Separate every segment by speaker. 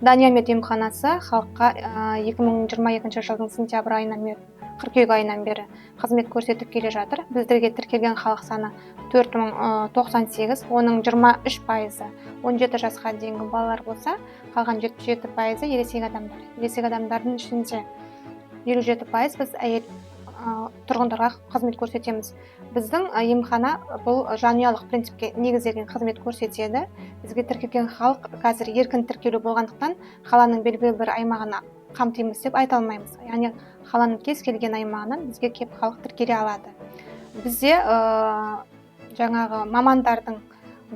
Speaker 1: Дания Мед емханасы халыққа 2022 жылдың сентябрь айынан бері, қыркүйек айынан бері қызмет көрсетіп келе жатыр. Біздерге тіркелген халық саны 4098, оның 23%-ы 17 жасқа дейінгі балалар болса, қалған 77%-ы ересек адамдар. Ересек адамдардың ішінде 57% біз әйел тұрғындарға қызмет көрсетеміз. Біздің емхана бұл жанұялық принципке негізделген қызмет көрсетеді. Бізге тіркелген халық қазір еркін тіркелу болғандықтан, қаланың белгілі бір аймағына қамтимыз деп айта алмаймыз. Яғни қаланың кез келген аймағынан бізге келіп халық тіркеле алады. Бізде жаңағы мамандардың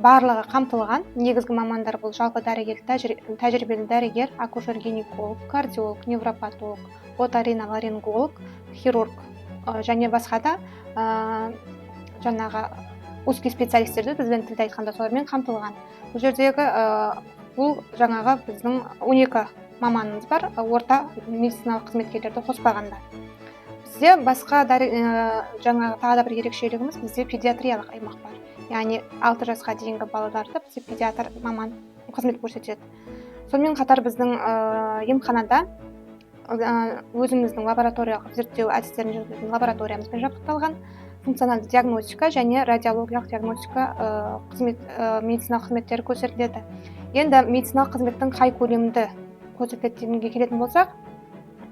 Speaker 1: барлығы қамтылған. Негізгі мамандар бұл жалпы дәрігер, тәжірибелі дәрігер, акушер гинеколог, кардиолог, невропатолог, оториноларинголог, хирург және басқа да жаңағы узкий специалистерді, бізбен тілде айтқанда, солармен қамтылған. Бұл жердегі бұл жаңағы біздің 12 маманымыз бар, орта медициналық қызметкерлерді қоспағанда. Бізде басқа жаңағы тағы да бір ерекшелігіміз: бізде педиатриялық аймақ бар, яғни 6 жасқа дейінгі балаларды бізде педиатр маман қызмет көрсетеді. Сонымен қатар біздің емханада өзіміздің лабораториялық зерттеу әдістерін жүргізетін лабораториямызбен жабдықталған, функционалды диагностика және радиологиялық диагностика қызмет, медициналық қызметтері көрсетіледі. Енді медициналық қызметтің қай көлемді көрсетіледі дегенге келетін болсақ,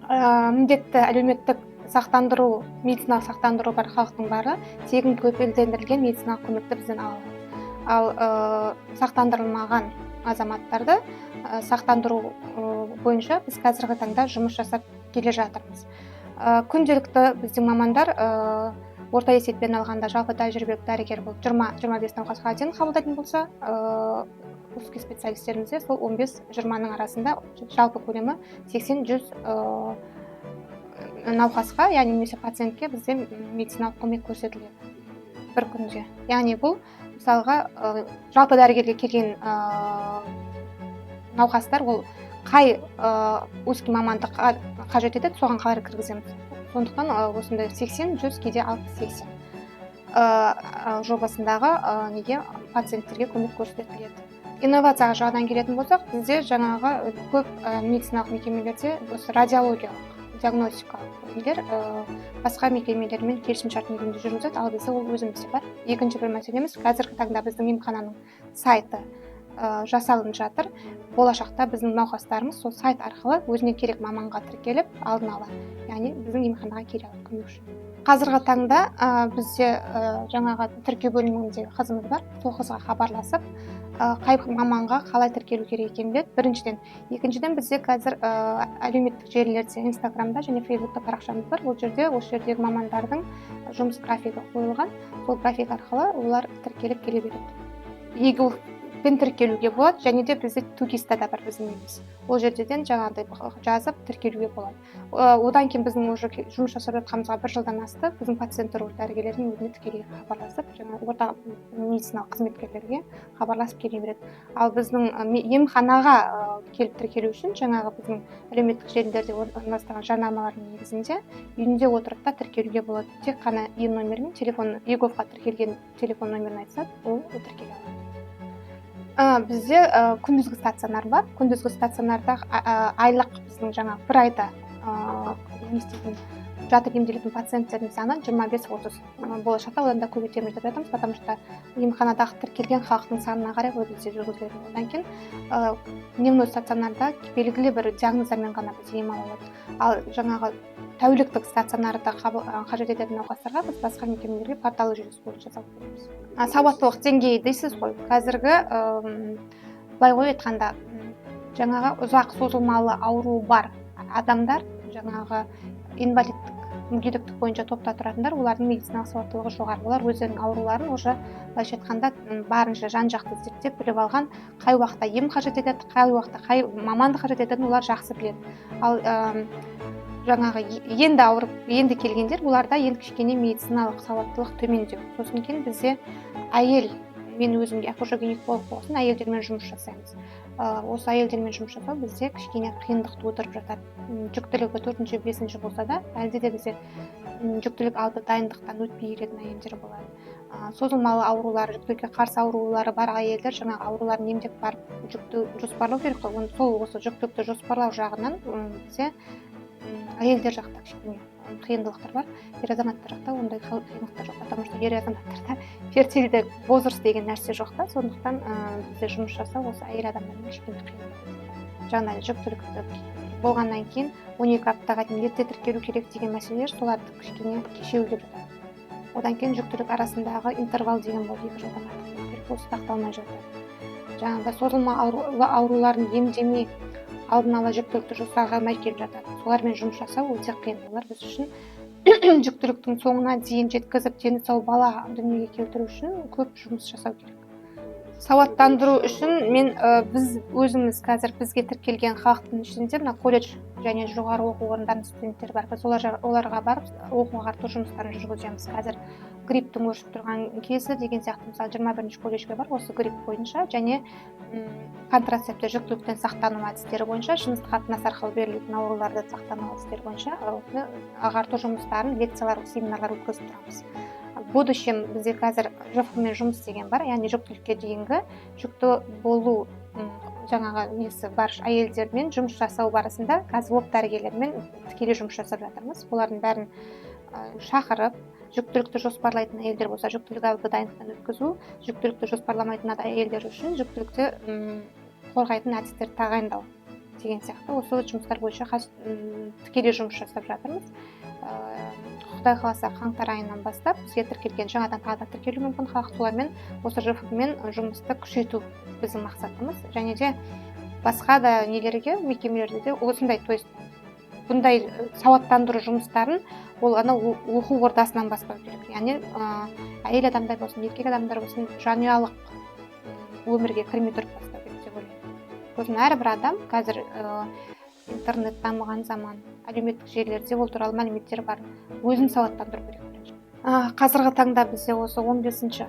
Speaker 1: міндетті әлеуметтік сақтандыру, медициналық сақтандыру бар халықтың бәрі тегін кепілдендірілген медициналық көмекті бізден ала алады. Ал сақтандырылмаған азаматтарды сақтандыру бойынша біз қазіргі таңда жұмыс жасап келе жатырмыз. Күнделікті біздің мамандар орта есеппен алғанда жалпы тәжірибелік дәрігер бұл 20-25 науқасқа дейін қабылдайтын болса, узкий специалистерімізде сол 15-20-ның арасында, жалпы көлемі 80-100 науқасқа, яғни немесе пациентке бізде медициналық көмек көрсетіледі бір күнде. Яғни бұл мысалға жалпы дәрігерге келген науқастар, ол қай узкий маманды қажет етеді, соған қалай кіргіземіз. Сондықтан осындай 80-100, кейде 60-80 жобасындағы неге пациенттерге көмек көрсетіледі. Инновацияға жағынан келетін болсақ, бізде жаңағы көп медициналық мекемелерде осы радиологиялық диагностикалық нелер басқа мекемелермен келісімшарт негізінде жүргізеді, ал бізде ол өзімізде бар. Екінші бір мәселеміз: қазіргі таңда біздің емхананың сайты жасалынып жатыр. Болашақта біздің науқастарымыз сол сайт арқылы өзіне керек маманға тіркеліп, алдын ала, яғни біздің емханаға келе алады көмек үшін. Қазіргі таңда бізде жаңағы тіркеу бөліміндегі қызымыз бар. Сол қызға хабарласып, қай маманға қалай тіркелу керек екенін біледі, біріншіден. Екіншіден, бізде қазір әлеуметтік желілерде, Инстаграмда және Фейсбукта парақшамыз бар. Ол жерде осы жердегі мамандардың жұмыс графигі қойылған. Сол график арқылы олар тіркеліп келе береді. eGov-пен тіркелуге болады және де бізде 2ГИС-та да бар біздің неміз. Ол жерден жаңағыдай жазып тіркелуге болады. Одан кейін біздің уже жұмыс жасап жатқанымызға бір жылдан асты. Біздің пациенттер уже дәрігерлердің өзіне тікелей хабарласып, жаңағы орта медициналық қызметкерлерге хабарласып келе береді. Ал біздің емханаға келіп тіркелу үшін жаңағы біздің әлеуметтік желілерде орналастырған жарнамалардың негізінде үйінде отырып та тіркелуге болады. Тек қана ИИН номерімен телефон, eGov-қа тіркелген телефон номерін айтса, ол тіркеле алады. Бізде күндізгі стационар бар. Күндізгі стационарда айлық біздің жаңағы бір айда не істейтін, жатып емделетін пациенттердің саны 25-30. Болашақта одан да көбейтеміз деп жатырмыз, потому что емханадағы тіркелген халықтың санына қарай ол бізде жүргізіледі. Одан кейін дневной стационарда белгілі бір диагноздармен ғана біз ем ала аламыз. Ал жаңағы тәуліктік стационарда қажет ететін науқастарға біз басқа мекемелерге порталы жүйесі бойынша салып береміз. Сауаттылық деңгейі дейсіз ғой. Қазіргі былай ғой айтқанда, жаңағы ұзақ созылмалы ауруы бар адамдар, жаңағы инвалидтік, мүгедектік бойынша топта тұратындар, олардың медициналық сауаттылығы жоғары. Олар өздерінің ауруларын уже, былайша айтқанда, барынша жан жақты зерттеп біліп алған. Қай уақытта ем қажет етеді, қай уақытта қай маманды қажет ететінін олар жақсы біледі. Ал жаңағы енді ауырып, енді келгендер, оларда енді кішкене медициналық сауаттылық төмендеу. Сосын кейін бізде әйел, мен өзім акушер гинеколог болғасын, әйелдермен жұмыс жасаймыз. Осы әйелдермен жұмыс жасау бізде кішкене қиындық тудырып жатады. Жүктілігі төртінші, бесінші болса да, әлде де бізде жүктілік алды дайындықтан өтпей келетін әйелдер болады. Созылмалы аурулар, жүктілікке қарсы аурулары бар әйелдер жаңағы ауруларын емдеп барып, жүкті жоспарлау керек қой. Оны сол осы жүктілікті жоспарлау жағынан бізде әйелдер жақта кішкене қиындықтар бар, ер азаматтар жақта ондай қиындықтар жоқ, потому что ер азаматтарда фертильді возраст деген нәрсе жоқ та. Сондықтан бізде жұмыс жасау осы әйел адамдармен кішкене қиын. Жаңағыдай жүктілікті болғаннан кейін 12 аптаға дейін ерте тіркелу керек деген мәселелер, соларды кішкене кешеуілдеп жатады. Одан кейін жүктілік арасындағы интервал деген болды, 2 жылдан артық болу керек, ол сақталмай жатады. Жаңағыдай созылма ауруларын емдемей, алдын ала жүктілікті жоспарға алмай келіп жатады. Солармен жұмыс жасау өте қиын. Олар біз үшін жүктіліктің соңына дейін жеткізіп, дені сау бала дүниеге келтіру үшін көп жұмыс жасау керек. Сауаттандыру үшін мен біз өзіміз қазір бізге тіркелген халықтың ішінде мына колледж және жоғары оқу орындарының студенттері бар. Біз оларға барып, оқу ағарту жұмыстарын жүргіземіз. Қазір грипптің өршіп тұрған кезі деген сияқты, мысалы, 21-ші колледжге барып, осы грипп бойынша және контрацепция, жүктіліктен сақтану әдістері бойынша, жыныстық қатынас арқылы берілетін аурулардан сақтану әдістері бойынша осыны ағарту жұмыстарын, лекциялар, семинарлар өткізіп тұрамыз. В будущем бізде қазір ЖФ мен жұмыс деген бар, яғни жүктілікке дейінгі жүкті болу жаңағы несі бар әйелдермен жұмыс жасау барысында қазір лор дәрігерлермен тікелей жұмыс жасап жатырмыз. Олардың бәрін шақырып, жүктілікті жоспарлайтын әйелдер болса, жүктілік алды дайындықтан өткізу, жүктілікті жоспарламайтын әйелдер үшін жүктілікті қорғайтын әдістерді тағайындау деген сияқты осы жұмыстар бойынша қазір тікелей жұмыс жасап жатырмыз. Құдай қаласа, қаңтар айынан бастап бізге тіркелген, жаңадан тағы да тіркелуі мүмкін халық, солармен осы ЖФ мен жұмысты күшейту біздің мақсатымыз. Және де басқа да нелерге, мекемелерде де осындай, то есть бұндай сауаттандыру жұмыстарын ол анау оқу ордасынан бастау керек, яғни әйел адамдар болсын, еркек адамдар болсын, жанұялық өмірге кірмей тұрып бастау керек деп ойлаймын. Сосын әрбір адам қазір интернет дамыған заман, әлеуметтік желілерде ол туралы мәліметтер бар, өзін сауаттандыру керек бірінші. Қазіргі таңда бізде осы 15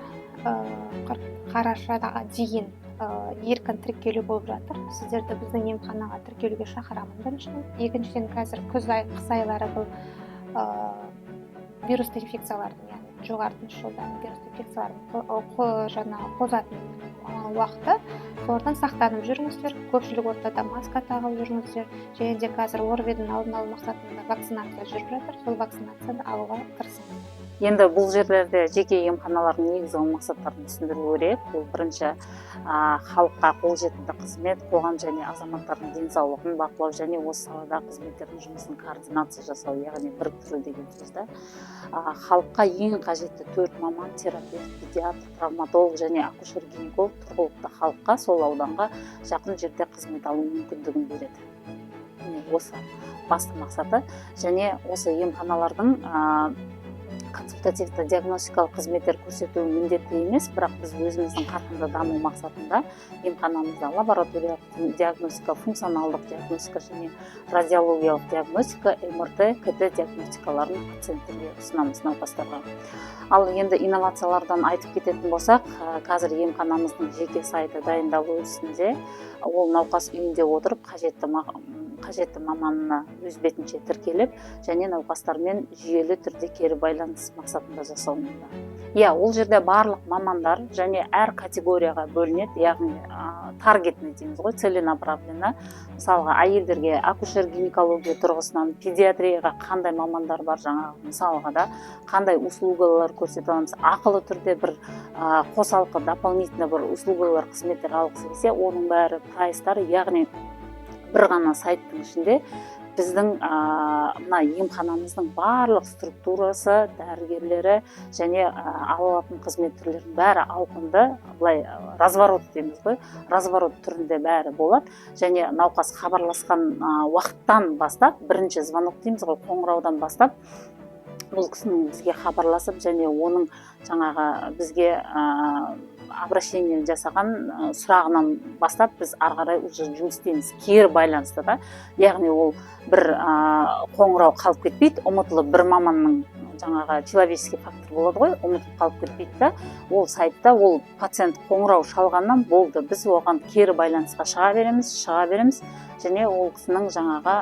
Speaker 1: қарашаға дейін еркін тіркелу болып жатыр. Сіздерді біздің емханаға тіркелуге шақырамын біріншіден. Екіншіден, қазір күз ай, қыс айлары, бұл вирусты инфекциялардың, яғни жоғары тыныс жолдарының вирусты инфекцияларын жаңағы қозатын уақыты. Солардан сақтанып жүріңіздер, көпшілік ортада маска тағып жүріңіздер. Және де қазір ОРВИ дің алдын алу мақсатында вакцинация жүріп жатыр, сол вакцинацияны алуға тырысыңыз.
Speaker 2: Енді бұл жерлерде жеке емханалардың негізгі мақсаттарын түсіндіру керек. Бұл бірінші, халыққа қолжетімді қызмет, қоғам және азаматтардың денсаулығын бақылау және осы саладағы қызметтердің жұмысын координация жасау, яғни біріктіру деген сөз да. Халыққа ең қажетті төрт маман: терапевт, педиатр, травматолог және акушер гинеколог тұрғылықты халыққа сол ауданға жақын жерде қызмет алу мүмкіндігін береді. Міне, осы басты мақсаты. Және осы емханалардың консультативті диагностикалық қызметтер көрсету міндетті емес, бірақ біз өзіміздің қарқынды даму мақсатында емханамызда лабораториялық диагностика, функционалдық диагностика және радиологиялық диагностика, МРТ, КТ диагностикаларын пациенттерге ұсынамыз, науқастарға. Ал енді инновациялардан айтып кететін болсақ, қазір емханамыздың жеке сайты дайындалу үстінде. Ол науқас үйінде отырып қажетті маманына өз бетінше тіркеліп және науқастармен жүйелі түрде кері байланыс мақсатында жасалынуда. Иә, ол жерде барлық мамандар және әр категорияға бөлінеді, яғни таргетный дейміз ғой, целенаправленно. Мысалға, әйелдерге акушер гинекология тұрғысынан, педиатрияға қандай мамандар бар, жаңағы мысалға да, қандай услугалар көрсете аламыз, ақылы түрде бір қосалқы, дополнительно бір услугалар, қызметтер алғысы келсе, оның бәрі прайстары, яғни бір ғана сайттың ішінде біздің мына емханамыздың барлық структурасы, дәрігерлері және ала алатын қызмет түрлерінің бәрі ауқымды, былай разворот дейміз ғой, разворот түрінде бәрі болады. Және науқас хабарласқан уақыттан бастап, бірінші звонок дейміз ғой, қоңыраудан бастап бұл кісінің бізге хабарласып және оның жаңағы бізге обращение жасаған сұрағынан бастап біз ары қарай уже жұмыс істейміз кері байланыста да. Яғни ол бір қоңырау қалып кетпейді ұмытылып, бір маманның жаңағы человеческий фактор болады ғой, ұмытылып қалып кетпейді да. Ол сайтта ол пациент қоңырау шалғаннан болды, біз оған кері байланысқа шыға береміз, шыға береміз және ол кісінің жаңағы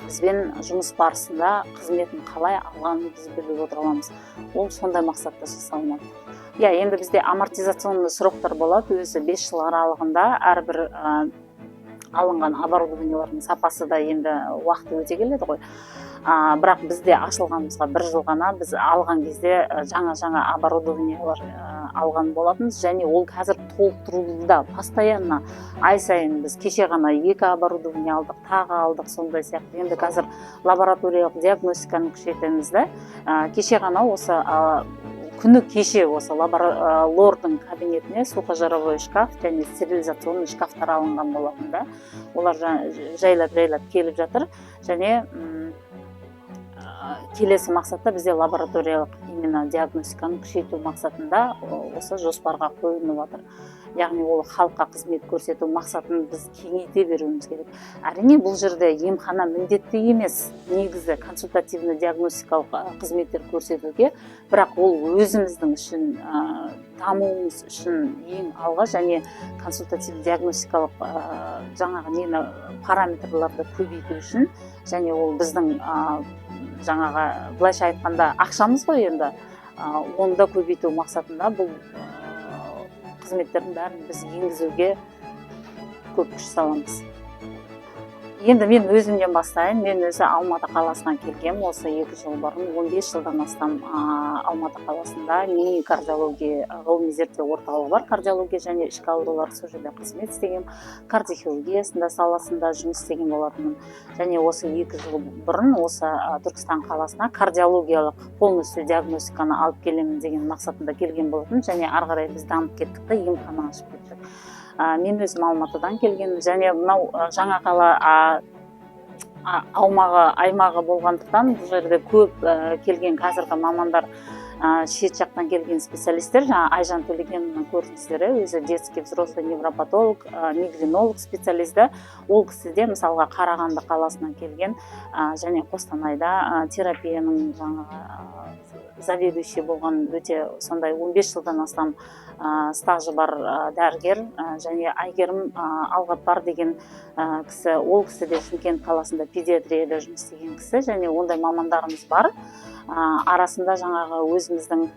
Speaker 2: Бізбен жұмыс барысында қызметін қалай алғанын біз біліп отыра аламыз. Ол сондай мақсатта жасалынады. Иә, енді бізде амортизационный сроктар болады, өзі 5 жыл аралығында әрбір алынған оборудованиялардың сапасы да енді уақыты өте келеді ғой. Бірақ бізде ашылғанымызға бір жыл ғана, біз алған кезде жаңа оборудованиялар алған болатынбыз, және ол қазір толықтырылуда постоянно. Ай сайын біз кеше ғана екі оборудование алдық, тағы алдық, сондай сияқты. Енді қазір лабораториялық диагностиканы күшейтеміз да. Кеше ғана осы күні кеше осы лордың кабинетіне сухожаровой шкаф және стерилизационный шкафтар алынған болатын да. Олар жайлап жайлап келіп жатыр. Және келесі мақсатта бізде лабораториялық именно диагностиканы күшейту мақсатында осы жоспарға қойылып жатыр. Яғни ол халыққа қызмет көрсету мақсатын біз кеңейте беруіміз керек. Әрине, бұл жерде емхана міндетті емес негізі консультативно диагностикалық қызметтер көрсетуге, бірақ ол өзіміздің үшін, дамуымыз үшін ең алға және консультатив диагностикалық жаңағы нені, параметрларды көбейту үшін. Және ол біздің жаңағы, былайша айтқанда, ақшамыз ғой енді, оны да көбейту мақсатында бұл қызметтердің бәрін біз енгізуге көп күш саламыз. Енді мен өзімнен бастайын. Мен өзі Алматы қаласынан келгем осы 2 жыл бұрын. 15 жылдан астам Алматы қаласында НИИ кардиология ғылыми зерттеу орталығы бар, кардиология және ішкі аурулар, сол жерде қызмет істегенмін, кардиохирургиясында саласында жұмыс істеген болатынмын. Және осы 2 жыл бұрын осы Түркістан қаласына кардиологиялық полностью диагностиканы алып келемін деген мақсатында келген болатын. Және ары қарай біз дамып кеттік та, емхана ашып кеттік. Мен өзім Алматыдан келгенмін. Және мынау жаңа қала аумағы, аймағы болғандықтан, бұл жерде көп келген қазіргі мамандар, шет жақтан келген специалисттер. Жаңа Айжан Төлегенованы көрдіңіздер, иә, өзі детский взрослый невропатолог, мигренолог специалист да. Ол кісі де мысалға Қарағанды қаласынан келген және Қостанайда терапияның жаңағы заведующий болған, өте сондай 15 жылдан астам стажы бар дәрігер. Және Әйгерім Алғаппар деген кісі, ол кісі де Шымкент қаласында педиатрияда жұмыс істеген кісі. Және ондай мамандарымыз бар. Арасында жаңағы өзіміздің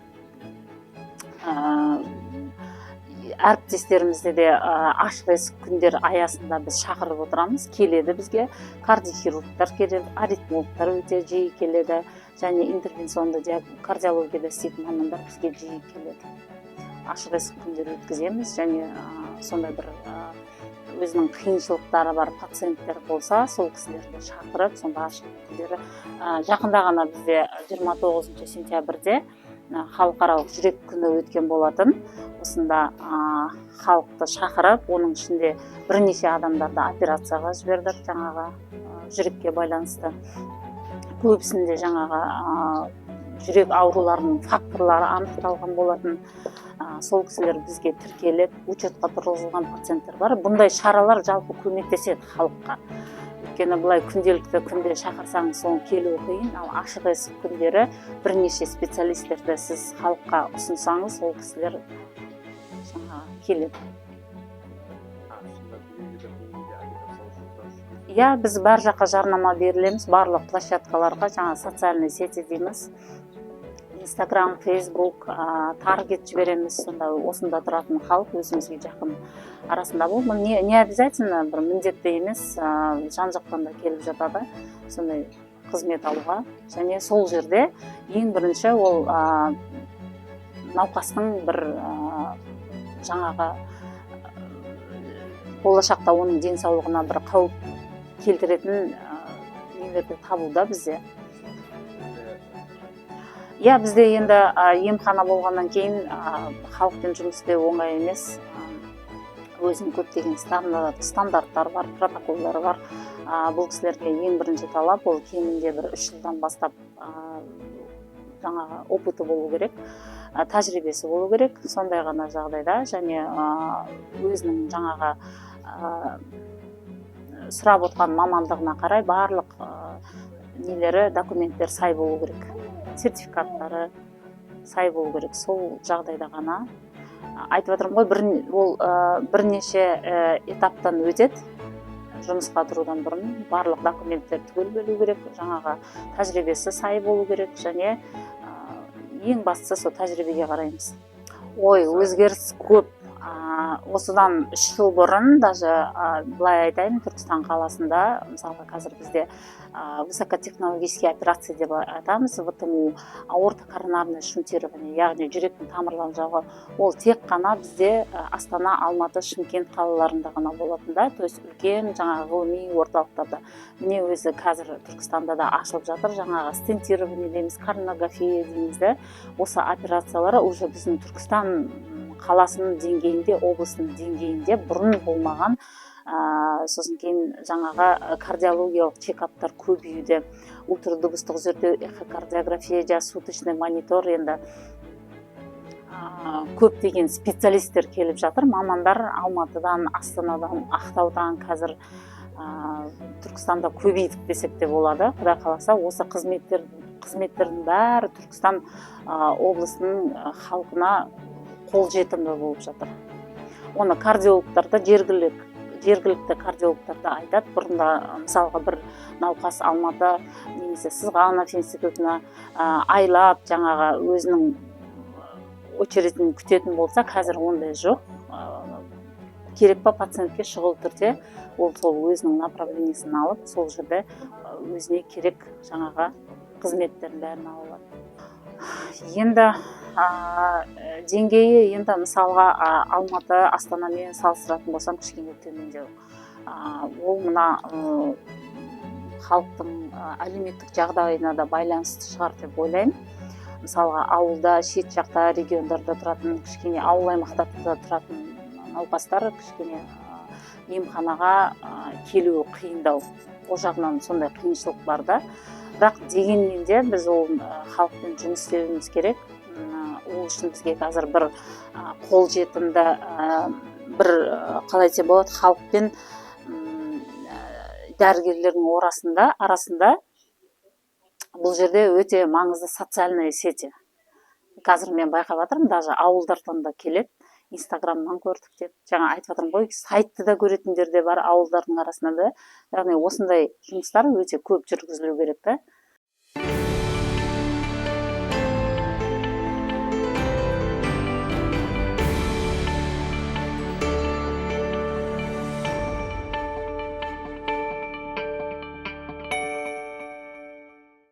Speaker 2: әріптестерімізді де ашық есік күндер аясында біз шақырып отырамыз. Келеді бізге кардиохирургтар келеді, аритмологтар өте жиі келеді және интервенционды кардиологияда істейтін мамандар бізге жиі келеді. Ашық есік күндер өткіземіз. Және сондай бір өзінің қиыншылықтары бар пациенттер болса, сол кісілерді шақырып, сонда ашық күндері. Жақында ғана бізде 29 сентябрьде халықаралық жүрек күні өткен болатын. Осында халықты шақырып, оның ішінде бірнеше адамдарды операцияға жібердік жаңағы жүрекке байланысты. Көбісінде жаңағы жүрек ауруларының факторлары анықталған болатын. Сол кісілер бізге тіркеліп, учетқа тұрғызылған пациенттер бар. Бұндай шаралар жалпы көмектеседі халыққа, өйткені былай күнделікті күнде шақырсаңыз, соның келуі қиын. Ал ашық есік күндері бірнеше специалистерді сіз халыққа ұсынсаңыз, ол кісілер жаңағы келеді.
Speaker 3: Сонда белгілі бір деңгейде агитациялық жұмыстар жүргізу.
Speaker 2: Иә, біз бар жаққа жарнама берілеміз, барлық площадкаларға, жаңа социальный сети дейміз, Инстаграм, Фейсбук, таргет жібереміз. Сонда осында тұратын халық өзімізге жақын арасында. Бұл не обязательно, бір міндетті емес, жан жақтан да келіп жатады сондай қызмет алуға. Және сол жерде ең бірінші ол науқастың бір жаңағы болашақта оның денсаулығына бір қауіп келтіретін нелерді табуда бізде. Иә, бізде енді емхана болғаннан кейін халықпен жұмыс істеу оңай емес. Өзінің көптеген стандарттар бар, протоколдары бар. Бұл кісілерге ең бірінші талап ол кемінде бір 3 жылдан бастап жаңағы опыты болу керек, тәжірибесі болу керек. Сондай ғана жағдайда және өзінің жаңағы сұрап отқан мамандығына қарай барлық нелері, документтер сай болу керек, сертификаттары сай болу керек. Сол жағдайда ғана, айтып жатырмын ғой, бір, ол бірнеше этаптан өтеді. Жұмысқа тұрудан бұрын барлық документтер түгел болу керек, жаңағы тәжірибесі сай болу керек және ең бастысы сол тәжірибеге қараймыз. Ой, өзгеріс көп. Осыдан 3 жыл бұрын даже, былай айтайын, Түркістан қаласында, мысалға, қазір бізде высокотехнологический операция деп айтамыз, ВТМУ, аортокоронарное шунтирование, яғни жүректің тамырларын жабу, ол тек қана бізде Астана, Алматы, Шымкент қалаларында ғана болатын да, то есть үлкен жаңағы ғылыми орталықтарда. Міне, өзі қазір Түркістанда да ашылып жатыр. Жаңағы стентирование дейміз, коронарография дейміз да, осы операциялар уже біздің Түркістан қаласының деңгейінде, облыстың деңгейінде бұрын болмаған. Сосын кейін жаңағы кардиологиялық чекаптар көбеюде, ультрадыбыстық зерттеу, эхокардиография, жаңағы суточный монитор. Енді көптеген специалисттер келіп жатыр, мамандар Алматыдан, Астанадан, Ақтаудан. Қазір Түркістанда көбейдік десек те болады. Құдай қаласа, осы қызметтердің бәрі Түркістан облысының халқына қолжетімді болып жатыр. Оны кардиологтар да, жергілікті кардиологтар да айтады. Бұрында, мысалға, бір науқас Алматы немесе Сызғанов институтына айлап жаңағы өзінің очередін күтетін болса, қазір ондай жоқ. Керек па пациентке, шұғыл түрде ол сол өзінің направлениесін алып, сол жерде өзіне керек жаңағы қызметтердің бәрін ала алады. Енді деңгейі енді, мысалға, Алматы, Астанамен салыстыратын болсам, кішкене төмендеу. Ол мына халықтың әлеуметтік жағдайына да байланысты шығар деп ойлаймын. Мысалға, ауылда, шет жақта, региондарда тұратын, кішкене ауыл аймақтарда тұратын науқастар кішкене емханаға келуі қиындау, ол жағынан сондай қиыншылық бар да. Бірақ дегенмен де біз ол халықпен жұмыс істеуіміз керек. Ол үшін бізге қазір бір қолжетімді, бір, қалай айтсам болады, халықпен дәрігерлердің арасында бұл жерде өте маңызды социальные сети. Қазір мен байқап жатырмын, даже ауылдардан да келеді, Инстаграмнан көрдік деп. Жаңа айтып жатырмын ғой, сайтты да көретіндер де бар ауылдардың арасында да. Яғни осындай жұмыстар өте көп жүргізілу керек та.